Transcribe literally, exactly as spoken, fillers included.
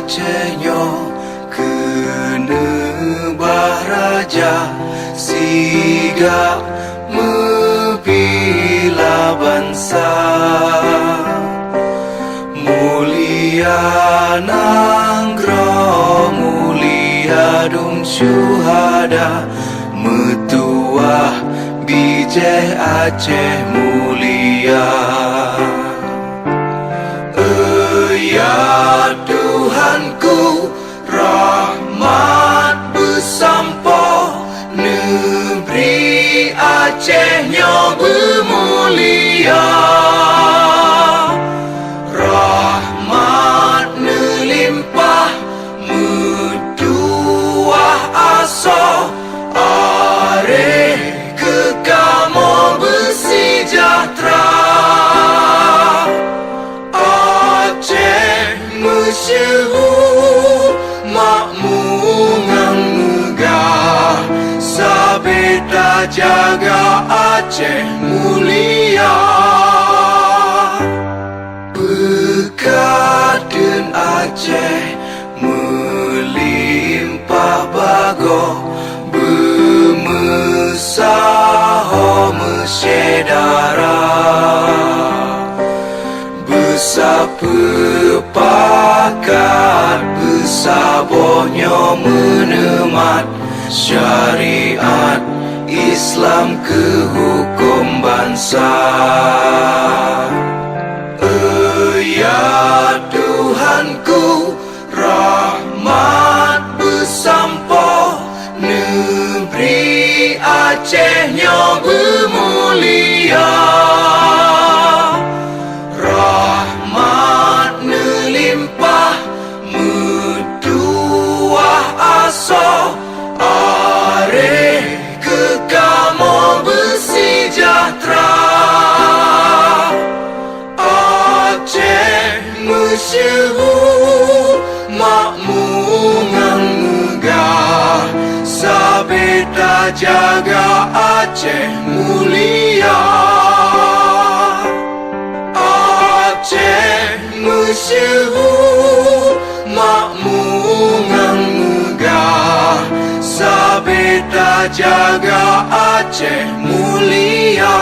Aceh nyoe keuneubah raja, sigak meubila bansa. Mulia nanggroe, mulia dum syuhada, meutuwah bijéh Aceh mulia. Ya Tuhanku, rahmat beusampoe, neubri Aceh nyoe beumulia. Rahmat neulimpah, meutuwah asoe, aré keu kamoe beuseujahtra. Aceh meusyeuhu, makmu ngon meugah, sabe tajaga Aceh mulia. Beukat kheun Aceh meulimpah bagoe, beumeusaho meusyedara. Beusapeue pakat, beusaboh nyoe meuneumat, syariat Islam keu huköm bansa. Ya Tuhanku, rahmat beusampoe, neubri Aceh nyoe beumulia. Rahmat neulimpah, meutuwah asoe, aré keu kamoe beuseujahtra. Aceh meusyeuhu, makmu ngon meugah, sabe tajaga Aceh mulia. Aceh meusyeuhu, makmu ngon meugah, sabe tajaga Aceh mulia.